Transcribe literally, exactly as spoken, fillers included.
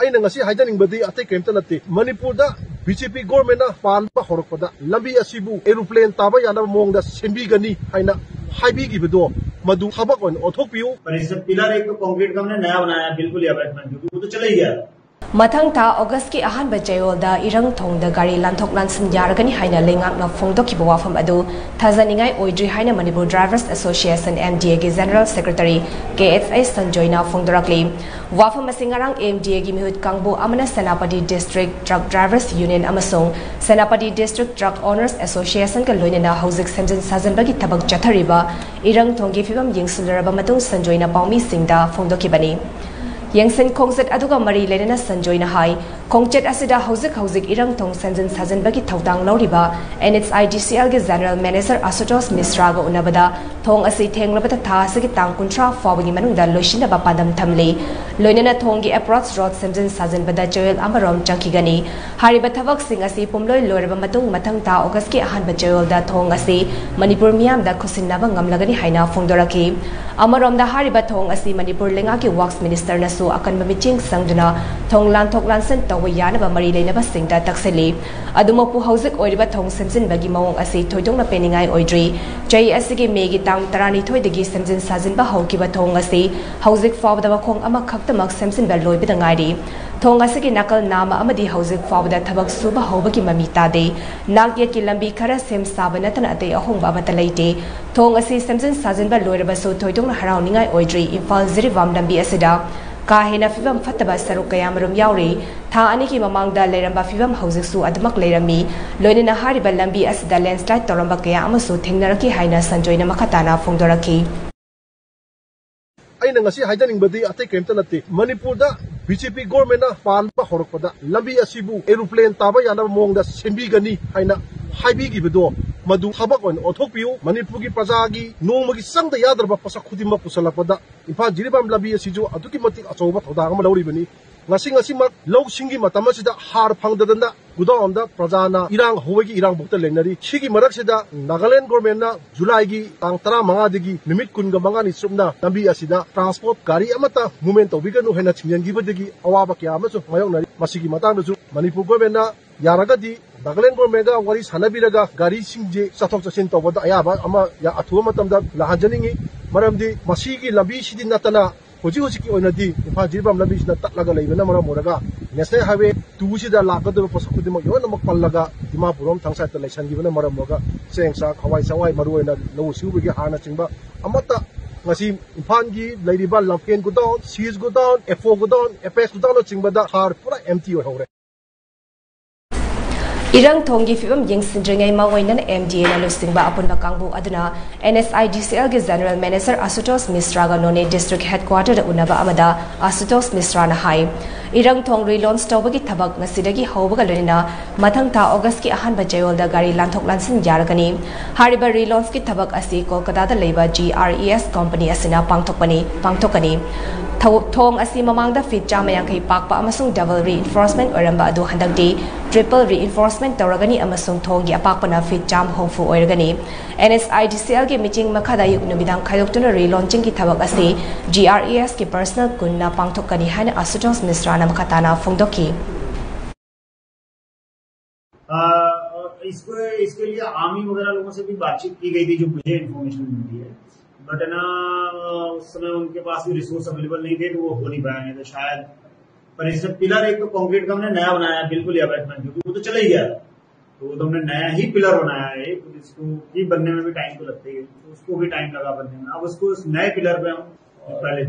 ꯑꯩꯅ ꯉꯁꯤ ꯍꯥꯏꯖꯅꯤꯡꯕꯗꯤ ꯑꯇꯩ ꯀꯔꯤꯝꯇ ꯅꯠꯇꯦ꯫ ꯃꯅꯤꯄꯨꯔꯗ ꯕꯤ ꯖꯦ ꯄꯤ ꯒꯣꯔꯃꯦꯟꯅ ꯄꯥꯟꯕ ꯍꯧꯔꯛꯄꯗ ꯂꯝꯕꯤ ꯑꯁꯤꯕꯨ ꯑꯦꯔꯣꯄ꯭ꯂꯦꯟ ꯇꯥꯕ ꯌꯥꯅꯕ ꯃꯑꯣꯡꯗ ꯁꯦꯝꯕꯤꯒꯅꯤ ꯍꯥꯏꯅ ꯍꯥꯏꯕꯤꯈꯤꯕꯗꯣ, ꯃꯗꯨ ꯊꯕꯛ ꯑꯣꯏꯅ ꯑꯣꯟꯊꯣꯛꯄꯤꯌꯨ꯫ पर इस पिलर एक तो कंक्रीट का हमने नया बनाया है, बिल्कुल ही अवैध बन चुकी, वो तो चला ही गया। ꯃꯊꯪ ꯊꯥ ꯑꯣꯒꯁꯀꯤ ꯑꯍꯥꯟꯕ ꯆꯌꯣꯜꯗ ꯏꯔꯪ ꯊꯣꯡꯗ ꯒꯥꯔꯤ ꯂꯥꯟꯊꯣꯛ ꯂꯥꯟꯁꯤꯟ ꯌꯥꯔꯒꯅꯤ ꯍꯥꯏꯅ ꯂꯩꯉꯥꯛꯅ ꯐꯣꯡꯗꯣꯛꯈꯤꯕ ꯋꯥꯐꯝ ꯑꯗꯨ ꯊꯥꯖꯅꯤꯡꯉꯥꯏ ꯑꯣꯏꯗ꯭ꯔꯤ ꯍꯥꯏꯅ Manipur drivers association, M D ꯑꯦꯒꯤ ꯖꯦꯅꯔꯦꯜ ꯁꯦꯀ꯭ꯔꯦꯇꯔꯤ ꯀꯦ ꯑꯦꯁ ꯑꯩꯆ ꯁꯟꯖꯣꯏꯅ ꯐꯣꯡꯗꯣꯔꯛꯂꯤ꯫ ꯋꯥꯐꯝ ꯑꯁꯤ ꯉꯔꯥꯡ ꯑꯦꯝ ꯗꯤ ꯑꯦꯒꯤ ꯃꯤꯍꯨꯠ ꯀꯥꯡꯕꯨ ꯑꯃꯅ Senapati district truck drivers union ꯑꯃꯁꯨꯡ ꯁꯦꯅꯥꯄꯇꯤ ꯗꯤꯁꯇ꯭ꯔꯤꯛ ꯇ꯭ꯔꯛ ꯑꯣꯅꯔꯁ ꯑꯦꯁꯣꯁꯤꯌꯦꯁꯟꯒ ꯂꯣꯏꯅꯅ ꯍꯧꯖꯤꯛ ꯁꯦꯝꯖꯤꯟ ꯁꯥꯖꯤꯟꯕꯒꯤ ꯊꯕꯛ ꯆꯠꯊꯔꯤꯕ ꯏꯔꯪ ꯊꯣꯡꯒꯤ ꯐꯤꯕꯝ ꯌꯦꯡꯁꯤꯜꯂꯨꯔꯕ ꯃꯇꯨꯡ ꯁꯟꯖꯣꯏꯅ ꯄꯥꯎꯃꯤꯁꯤꯡꯗ ꯐꯣꯡꯗꯣꯛꯈꯤꯕꯅꯤ꯫ ꯌꯦꯡꯁꯤꯟ ꯈꯣꯡꯆꯠ ꯑꯗꯨꯒ ꯃꯔꯤ ꯂꯩꯅꯅ ꯁꯟꯖꯣꯏꯅ ꯍꯥꯏ, ꯈꯣꯡꯆꯠ ꯑꯁꯤꯗ ꯍꯧꯖꯤꯛ ꯍꯧꯖꯤꯛ ꯏꯔꯪ ꯊꯣꯡ ꯁꯦꯝꯖꯤꯟ ꯁꯥꯖꯤꯟꯕꯒꯤ ꯊꯧꯗꯥꯡ ꯂꯧꯔꯤꯕ ꯑꯦꯟ ꯑꯩꯆ ꯑꯥꯏ ꯗꯤ ꯁꯤ ꯑꯦꯜꯒꯤ ꯖꯦꯅꯔꯦꯜ ꯃꯦꯅꯦꯖꯔ ꯑꯁꯨꯇꯣꯁ ꯃꯤꯁ꯭ꯔꯥꯒ ꯎꯅꯕꯗ ꯊꯣꯡ ꯑꯁꯤ ꯊꯦꯡꯂꯕꯗ ꯊꯥ ꯑꯁꯤꯒꯤ ꯇꯥꯡ ꯀꯨꯟꯊ꯭ꯔꯥ ꯐꯥꯎꯕꯒꯤ ꯃꯅꯨꯡꯗ ꯂꯣꯏꯁꯤꯟꯅꯕ ꯄꯥꯟꯗꯝ ꯊꯝꯂꯤ꯫ ꯂꯣꯏꯅꯅ ꯊꯣꯡꯒꯤ ꯑꯦꯄ꯭ꯔꯣꯆ ꯔꯣꯗ ꯁꯦꯝꯖꯤꯟ ꯁꯥꯖꯤꯟꯕꯗ ꯆꯌꯣꯜ ꯑꯃꯔꯣꯝ ꯆꯪꯈꯤꯒꯅꯤ꯫ ꯍꯥꯏꯔꯤꯕ ꯊꯕꯛꯁꯤꯡ ꯑꯁꯤ ꯄꯨꯝꯂꯣꯏ ꯂꯣꯏꯔꯕ ꯃꯇꯨꯡ ꯃꯊꯪ ꯊꯥ ꯑꯣꯒꯁꯀꯤ ꯑꯍꯥꯟꯕ ꯆꯌꯣꯜꯗ ꯊꯣꯡ ꯑꯁꯤ ꯃꯅꯤꯄꯨꯔ ꯃꯤꯌꯥꯝꯗ ꯈꯨꯠꯁꯤꯟꯅꯕ ꯉꯝꯂꯒꯅꯤ ꯍꯥꯏꯅ ꯐꯣꯡꯗꯣꯔꯛꯈꯤ꯫ ꯑꯃꯔꯣꯝꯗ ꯍꯥꯏꯔꯤꯕ ꯊꯣꯡ ꯑꯁꯤ ꯃꯅꯤꯄꯨꯔ ꯂꯩꯉꯥꯛꯀꯤ ꯋꯥꯔꯛꯁ ꯃꯤꯅꯤꯁꯇꯔꯅꯁꯨ ꯑꯀꯟꯕ ꯃꯤꯠꯌꯦꯡ ꯆꯪꯗꯨꯅ ꯊꯣꯡ ꯂꯥꯟꯊꯣꯛ ꯂꯥꯟꯁꯤꯟ ꯇꯧꯕ ꯌꯥꯅꯕ ꯃꯔꯤ ꯂꯩꯅꯕꯁꯤꯡꯗ ꯇꯛꯁꯤꯜꯂꯤ꯫ ꯑꯗꯨꯃꯛꯄꯨ ꯍꯧꯖꯤꯛ ꯑꯣꯏꯔꯤꯕ ꯊꯣꯡ ꯁꯦꯝꯖꯤꯟꯕꯒꯤ ꯃꯑꯣꯡ ꯑꯁꯤ ꯊꯣꯏꯗꯣꯛꯅ ꯄꯦꯟꯅꯤꯡꯉꯥꯏ ꯑꯣꯏꯗ꯭ꯔꯤ꯫ ꯆꯍꯤ ꯑꯁꯤꯒꯤ ꯃꯦꯒꯤ ꯇꯥꯡ ꯇꯔꯥꯅꯤꯊꯣꯏꯗꯒꯤ ꯁꯦꯝꯖꯤꯟ ꯁꯥꯖꯤꯟꯕ ꯍꯧꯈꯤꯕ ꯊꯣꯡ ꯑꯁꯤ ꯍꯧꯖꯤꯛ ꯐꯥꯎꯕꯗ ꯃꯈꯣꯡ ꯑꯃꯈꯛꯇꯃꯛ ꯁꯦꯝꯖꯤꯟꯕ ꯂꯣꯏꯕꯗ ꯉꯥꯏꯔꯤ꯫ ꯊꯣꯡ ꯑꯁꯤꯒꯤ ꯅꯥꯀꯜ ꯅꯥꯝꯃ ꯑꯃꯗꯤ ꯍꯧꯖꯤꯛ ꯐꯥꯎꯕꯗ ꯊꯕꯛ ꯁꯨꯕ ꯍꯧꯕꯒꯤ ꯃꯃꯤ ꯇꯥꯗꯦ꯫ ꯅꯥꯛ ꯌꯦꯠꯀꯤ ꯂꯝꯕꯤ ꯈꯔ ꯁꯦꯝ ꯁꯥꯕ ꯅꯠꯇꯅ ꯑꯇꯩ ꯑꯍꯣꯡꯕ ꯑꯃꯠꯇ ꯂꯩꯇꯦ꯫ ꯊꯣꯡ ꯑꯁꯤ ꯁꯦꯝꯖꯤꯟ ꯁꯥꯖꯤꯟꯕ ꯂꯣꯏꯔꯕꯁꯨ ꯊꯣꯏꯗꯣꯛꯅ ꯍꯔꯥꯎꯅꯤꯡꯉꯥꯏ ꯑꯣꯏꯗ꯭ꯔꯤ꯫ ꯏꯝꯐꯥꯜ ꯖꯤꯔꯤꯕꯥꯝ ꯂꯝꯕꯤ ꯑꯁꯤꯗ ꯀꯥ ꯍꯦꯟꯅ ꯐꯤꯕꯝ ꯐꯠꯇꯕ ꯁꯔꯨꯛ ꯀꯌꯥꯃꯔꯨꯝ ꯌꯥꯎꯔꯤ꯫ ꯊꯥ ꯑꯅꯤꯒꯤ ꯃꯃꯥꯡꯗ ꯂꯩꯔꯝꯕ ꯐꯤꯕꯝ ꯍꯧꯖꯤꯛꯁꯨ ꯑꯗꯨꯃꯛ ꯂꯩꯔꯝꯃꯤ꯫ ꯂꯣꯏꯅꯅ ꯍꯥꯏꯔꯤꯕ ꯂꯝꯕꯤ ꯑꯁꯤꯗ ꯂꯦꯟꯁꯂꯥꯏꯗ ꯇꯧꯔꯝꯕ ꯀꯌꯥ ꯑꯃꯁꯨ ꯊꯦꯡꯅꯔꯛꯈꯤ ꯍꯥꯏꯅ ꯁꯟꯖꯣꯏꯅ ꯃꯈꯥ ꯇꯥꯅ ꯐꯣꯡꯗꯣꯔꯛꯈꯤ꯫ ꯑꯩꯅ ꯉꯁꯤ ꯍꯥꯏꯖꯅꯤꯡꯕꯗꯤ ꯑꯇꯩ ꯀꯔꯤꯝꯇ ꯅꯠꯇꯦ꯫ ꯃꯅꯤꯄꯨꯔꯗ ꯕꯤ ꯖꯦ ꯄꯤ ꯒꯣꯔꯃꯦꯟꯅ ꯄꯥꯟꯕ ꯍꯧꯔꯛꯄꯗ ꯂꯝꯕꯤ ꯑꯁꯤꯕꯨ ꯑꯦꯔꯣꯄ꯭ꯂꯦꯟ ꯇꯥꯕ ꯌꯥꯅꯕ ꯃꯑꯣꯡꯗ ꯁꯦꯝꯕꯤꯒꯅꯤ ꯍꯥꯏꯅ ꯍꯥꯏꯕꯤꯈꯤꯕꯗꯣ, ꯃꯗꯨ ꯊꯕꯛ ꯑꯣꯏꯅ ꯑꯣꯟꯊꯣꯛꯄꯤꯌꯨ꯫ ꯃꯅꯤꯄꯨꯔꯒꯤ ꯄ꯭ꯔꯖꯥꯒꯤ ꯅꯣꯡꯃꯒꯤ ꯆꯪꯗ ꯌꯥꯗ꯭ꯔꯕ ꯄꯣꯠꯁꯛ ꯈꯨꯗꯤꯡꯃꯛ ꯄꯨꯁꯜꯂꯛꯄꯗ ꯏꯝꯐꯥꯜ ꯖꯤꯔꯤꯕꯥꯝ ꯂꯝꯕꯤ ꯑꯁꯤꯁꯨ ꯑꯗꯨꯛꯀꯤ ꯃꯇꯤꯛ ꯑꯆꯧꯕ ꯊꯧꯗꯥꯡ ꯑꯃ ꯂꯧꯔꯤꯕꯅꯤ꯫ ꯉꯁꯤ ꯉꯁꯤꯃꯛ ꯂꯧꯁꯤꯡꯒꯤ ꯃꯇꯝ ꯑꯁꯤꯗ ꯍꯥꯔ ꯐꯪꯗꯗꯅ ꯒꯨꯗꯥꯎꯟꯗ ꯄ꯭ꯔꯖꯥꯅ ꯏꯔꯥꯡ ꯍꯧꯕꯒꯤ ꯏꯔꯥꯡꯐꯥꯎꯗ ꯂꯩꯅꯔꯤ꯫ ꯁꯤꯒꯤ ꯃꯔꯛꯁꯤꯗ ꯅꯥꯒꯥꯂꯦꯟ ꯒꯣꯔꯃꯦꯟꯅ ꯖꯨꯂꯥꯏꯒꯤ ꯇꯥꯡ ꯇꯔꯥꯃꯉꯥꯗꯒꯤ ꯅꯨꯃꯤꯠ ꯀꯨꯟꯒ ꯃꯉꯥꯅꯤ ꯆꯨꯞꯅ ꯂꯝꯕꯤ ꯑꯁꯤꯗ ꯇ꯭ꯔꯥꯟꯁꯄꯣꯔꯠ ꯒꯥꯔꯤ ꯑꯃꯠꯇ ꯃꯨꯚꯃꯦꯟ ꯇꯧꯕꯤꯒꯅꯨ ꯍꯥꯏꯅ ꯊꯤꯡꯖꯤꯟꯈꯤꯕꯗꯒꯤ ꯑꯋꯥꯕ ꯀꯌꯥ ꯑꯃꯁꯨ ꯃꯥꯌꯣꯛꯅꯔꯤ꯫ ꯃꯁꯤꯒꯤ ꯃꯇꯥꯡꯗꯁꯨ ꯃꯅꯤꯄꯨꯔ ꯒꯣꯔꯃꯦꯟꯅ ꯌꯥꯔꯒꯗꯤ ꯅꯥꯒꯥꯂꯦꯟ ꯒꯣꯔꯃꯦꯟꯒ ꯋꯥꯔꯤ ꯁꯥꯟꯅꯕꯤꯔꯒ ꯒꯥꯔꯤꯁꯤꯡꯁꯦ ꯆꯠꯊꯣꯛ ꯆꯠꯁꯤꯟ ꯇꯧꯕꯗ ꯑꯌꯥꯕ ꯑꯃ ꯌꯥ-, ꯑꯊꯨꯕ ꯃꯇꯝꯗ ꯂꯥꯛꯍꯟꯖꯅꯤꯡꯉꯤ꯫ ꯃꯔꯝꯗꯤ ꯃꯁꯤꯒꯤ ꯂꯝꯕꯤꯁꯤꯗꯤ ꯅꯠꯇꯅ ꯍꯧꯖꯤꯛ ꯍꯧꯖꯤꯛꯀꯤ ꯑꯣꯏꯅꯗꯤ ꯏꯝꯐꯥꯜ ꯖꯤꯔꯤꯕꯥꯝ ꯂꯝꯕꯤꯁꯤꯅ ꯇꯠꯂꯒ ꯂꯩꯕꯅ ꯃꯔꯝ ꯑꯣꯏꯔꯒ ꯅꯦꯁꯅꯦꯜ ꯍꯥꯏꯋꯦ ꯇꯨꯁꯤꯗ ꯂꯥꯛꯀꯗꯧꯔꯤꯕ ꯄꯣꯠꯁꯛ ꯈꯨꯗꯤꯡꯃꯛ ꯂꯣꯏꯅꯃꯛ ꯄꯜꯂꯒ ꯗꯤꯃꯥꯄꯨꯔ ꯔꯣꯝ ꯊꯥꯡ ꯁꯥꯏꯠꯇ ꯂꯩꯁꯟꯈꯤꯕꯅ ꯃꯔꯝ ꯑꯣꯏꯔꯒ ꯆꯦꯡ ꯆꯥꯛ ꯍꯋꯥꯏ ꯆꯦꯡꯋꯥꯏ ꯃꯔꯨꯑꯣꯏꯅ ꯂꯧꯎ ꯁꯤꯡꯎꯕꯒꯤ ꯍꯥꯔꯅꯆꯤꯡꯕ ꯑꯃꯠꯇ ꯉꯁꯤ ꯏꯝꯐꯥꯜꯒꯤ ꯂꯩꯔꯤꯕ ꯂꯝꯐꯦꯟ ꯒꯨꯗꯥꯎꯟ, ꯁꯤꯁ ꯒꯨꯗꯥꯎꯟ, ꯑꯦꯐꯣ ꯒꯨꯗꯥꯎꯟ, ꯑꯦꯄꯦꯛꯁ ꯒꯨꯗꯥꯎꯟꯅꯆꯤꯡꯕꯗ ꯍꯥꯔ ꯄꯨꯔꯥ ꯑꯦꯝꯇꯤ ꯑꯣꯏꯍꯧꯔꯦ꯫ ꯏꯔꯪ ꯊꯣꯡꯒꯤ ꯐꯤꯕꯝ ꯌꯦꯡꯁꯤꯟꯗ꯭ꯔꯤꯉꯩ ꯃꯥꯡꯑꯣꯏꯅꯅ ꯑꯦꯝ ꯗꯤ ꯑꯦꯅ ꯂꯨꯆꯤꯡꯕ ꯑꯄꯨꯟꯕ ꯀꯥꯡꯕꯨ ꯑꯗꯨꯅ ꯑꯦꯟ ꯑꯦꯁ ꯑꯥꯏ ꯗꯤ ꯁꯤ ꯑꯦꯜꯒꯤ ꯖꯦꯅꯔꯦꯜ ꯃꯦꯅꯦꯖꯔ ꯑꯁꯨꯇꯣꯁ ꯃꯤꯁ꯭ꯔꯥꯒ ꯅꯣꯅꯦ ꯗꯤꯁꯇ꯭ꯔꯤꯛ ꯍꯦꯗꯀ꯭ꯋꯥꯇꯔꯗ ꯎꯅꯕ ꯑꯃꯗ ꯑꯁꯨꯇꯣꯁ ꯃꯤꯁ꯭ꯔꯥꯅ ꯍꯥꯏ, ꯏꯔꯪ ꯊꯣꯡ ꯔꯤꯂꯣꯟꯆ ꯇꯧꯕꯒꯤ ꯊꯕꯛ ꯉꯁꯤꯗꯒꯤ ꯍꯧꯕꯒ ꯂꯣꯏꯅꯅ ꯃꯊꯪ ꯊꯥ ꯑꯣꯒꯁꯀꯤ ꯑꯍꯥꯟꯕ ꯆꯌꯣꯜꯗ ꯒꯥꯔꯤ ꯂꯥꯟꯊꯣꯛ ꯂꯥꯟꯁꯤꯟ ꯌꯥꯔꯒꯅꯤ꯫ ꯍꯥꯏꯔꯤꯕ ꯔꯤꯂꯣꯟꯆꯀꯤ ꯊꯕꯛ ꯑꯁꯤ ꯀꯣꯜꯀꯇꯥꯗ ꯂꯩꯕ G R E S company ꯑꯁꯤꯅ ꯄꯥꯡꯊꯣꯛꯄꯅꯤ, ꯄꯥꯡꯊꯣꯛꯀꯅꯤ꯫ ꯊꯧ-, ꯊꯣꯡ ꯑꯁꯤ ꯃꯃꯥꯡꯗ ꯐꯤꯠ ꯆꯥꯝꯃ ꯌꯥꯡꯈꯩ ꯄꯥꯛꯄ ꯑꯃꯁꯨꯡ ꯗꯕꯜ ꯔꯤꯏꯟꯐꯣꯔꯁꯃꯦꯟ ꯑꯣꯏꯔꯝꯕ ꯑꯗꯨ ꯍꯟꯗꯛꯇꯤ ꯇ꯭ꯔꯤꯄꯜ ꯔꯤꯏꯟꯐꯣꯔꯁꯃꯦꯟ ꯇꯧꯔꯒꯅꯤ ꯑꯃꯁꯨꯡ ꯊꯣꯡꯒꯤ ꯑꯄꯥꯛꯄꯅ ꯐꯤꯠ ꯆꯥꯝꯃ ꯍꯨꯝꯐꯨ ꯑꯣꯏꯔꯒꯅꯤ꯫ ꯑꯦꯟ ꯑꯦꯁ ꯑꯥꯏ ꯗꯤ ꯁꯤ ꯑꯦꯜꯒꯤ ꯃꯤꯇꯤꯡ ꯃꯈꯥꯗ ꯑꯌꯨꯛ ꯅꯨꯃꯤꯗꯥꯡ ꯈꯥꯏꯗꯣꯛꯇꯨꯅ ꯔꯤꯂꯣꯟꯆꯤꯡꯒꯤ ꯊꯕꯛ ꯑꯁꯤ ꯖꯤ ꯑꯥꯔ ꯏ ꯑꯦꯁꯀꯤ ꯄꯔꯁꯅꯦꯜ ꯀꯨꯟꯅ ꯄꯥꯡꯊꯣꯛꯀꯅꯤ ꯍꯥꯏꯅ ꯑꯁꯨꯇꯣꯁ ꯃꯤꯁ꯭ꯔꯥꯅ ꯃꯈꯥ ꯇꯥꯅ ꯐꯣꯡꯗꯣꯛꯈꯤ꯫ आ, और इसको इसके लिए आर्मी वगैरह लोगों से भी बातचीत की गई थी, जो मुझे इन्फॉर्मेशन मिली है। बट है ना, उस समय उनके पास भी रिसोर्स अवेलेबल नहीं थे, तो वो हो नहीं पाया। नहीं तो शायद, पर इससे पिलर एक तो कंक्रीट का हमने नया बनाया है, बिल्कुल ही अबैटमेंट, क्योंकि वो तो चला ही गया, तो वो तो हमने नया ही पिलर बनाया है एक, जिसको भी बनने में भी टाइम तो लगता ही है, तो उसको भी टाइम लगा बनने में। अब उसको उस नए पिलर पे हम पहले